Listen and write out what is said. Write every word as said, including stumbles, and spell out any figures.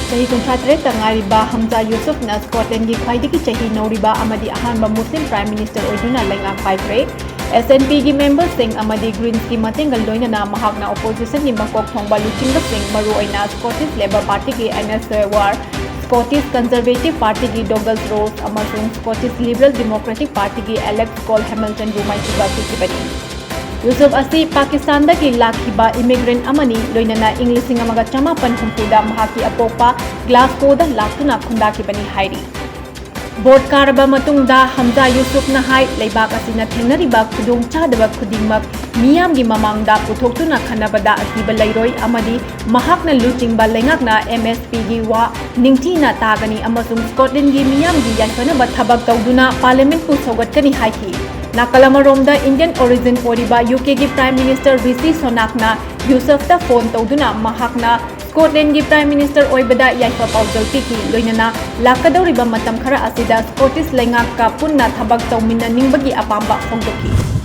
ꯆꯍꯤ ꯀꯨꯟꯊ꯭ꯔꯥ ꯇꯔꯦꯠꯇ ꯉꯥꯏꯔꯤꯕ ꯍꯝꯖꯥ ꯌꯨꯁꯨꯐꯅ ꯁ꯭ꯀꯣꯠꯂꯦꯟꯒꯤ ꯈ꯭ꯋꯥꯏꯗꯒꯤ ꯆꯍꯤ ꯅꯧꯔꯤꯕ ꯑꯃꯗꯤ ꯑꯍꯥꯟꯕ ꯃꯨꯁꯂꯤꯝ Prime Minister ꯑꯣꯏꯗꯨꯅ ꯂꯩꯉꯥꯛ ꯄꯥꯏꯈ꯭ꯔꯦ꯫ S N P ꯒꯤ memberꯁꯤꯡ ꯑꯃꯗꯤ Greensꯀꯤ ꯃꯇꯦꯡꯒ ꯂꯣꯏꯅꯅ ꯃꯍꯥꯛꯅ oppositionꯒꯤ ꯃꯀꯣꯛ ꯊꯣꯡꯕ ꯂꯨꯆꯤꯡꯕꯁꯤꯡ, ꯃꯔꯨꯑꯣꯏꯅ Scottish Labour Partyꯒꯤ Anas Sarwar, Scottish Conservative Partyꯒꯤ Douglas Ross ꯑꯃꯁꯨꯡ Scottish Liberal Democratic Partyꯒꯤ Alex Cole Hamiltonꯕꯨ ꯃꯥꯏꯊꯤꯕ ꯄꯤꯈꯤꯕꯅꯤ꯫ ꯌꯨꯁꯨꯐ ꯑꯁꯤ ꯄꯥꯀꯤꯁꯇꯥꯟꯗꯒꯤ ꯂꯥꯛꯈꯤꯕ immigrant ꯑꯃꯅꯤ, ꯂꯣꯏꯅꯅ ꯏꯪ ꯂꯤꯁꯤꯡ ꯑꯃꯒ ꯆꯃꯥꯄꯟ ꯍꯨꯝꯐꯨꯗ ꯃꯍꯥꯛꯀꯤ ꯑꯄꯣꯛꯄ Glasgowꯗ ꯂꯥꯛꯇꯨꯅ ꯈꯨꯟꯗꯥꯈꯤꯕꯅꯤ ꯍꯥꯏꯔꯤ꯫ Vote ꯀꯥꯔꯕ ꯃꯇꯨꯡꯗ ꯍꯝꯖꯥ ꯌꯨꯁꯨꯐꯅ ꯍꯥꯏ, ꯂꯩꯕꯥꯛ ꯑꯁꯤꯅ ꯊꯦꯡꯅꯔꯤꯕ ꯈꯨꯗꯣꯡꯆꯥꯗꯕ ꯈꯨꯗꯤꯡꯃꯛ ꯃꯤꯌꯥꯝꯒꯤ ꯃꯃꯥꯡꯗ ꯄꯨꯊꯣꯛꯇꯨꯅ ꯈꯟꯅꯕꯗ ꯑꯀꯤꯕ ꯂꯩꯔꯣꯏ ꯑꯃꯗꯤ ꯃꯍꯥꯛꯅ ꯂꯨꯆꯤꯡꯕ ꯂꯩꯉꯥꯛꯅ M S Pꯒꯤ ꯋꯥ ꯅꯤꯡꯊꯤꯅ ꯇꯥꯒꯅꯤ ꯑꯃꯁꯨꯡ Scotlandꯒꯤ ꯃꯤꯌꯥꯝꯒꯤ ꯌꯥꯏꯐꯅꯕ ꯊꯕꯛ ꯇꯧꯗꯨꯅ Parliamentꯄꯨ ꯁꯧꯒꯠꯀꯅꯤ ꯍꯥꯏꯈꯤ꯫ ꯅꯥꯀꯜ ꯑꯃꯔꯣꯝꯗ Indian origin ꯑꯣꯏꯔꯤꯕ UKꯒꯤ Prime Minister ꯔꯤꯁꯤ ꯁꯣꯅꯥꯛꯅ ꯌꯨꯁꯨꯐꯇ phone ꯇꯧꯗꯨꯅ ꯃꯍꯥꯛꯅ Scotlandꯒꯤ Prime Minister ꯑꯣꯏꯕꯗ ꯌꯥꯏꯐ ꯄꯥꯎꯖꯦꯜ ꯄꯤꯈꯤ, ꯂꯣꯏꯅꯅ ꯂꯥꯛꯀꯗꯧꯔꯤꯕ ꯃꯇꯝ ꯈꯔ ꯑꯁꯤꯗ Scottish ꯂꯩꯉꯥꯛꯀ ꯄꯨꯟꯅ ꯊꯕꯛ ꯇꯧꯃꯤꯟꯅꯅꯤꯡꯕꯒꯤ ꯑꯄꯥꯝꯕ ꯐꯣꯡꯗꯣꯛꯈꯤ꯫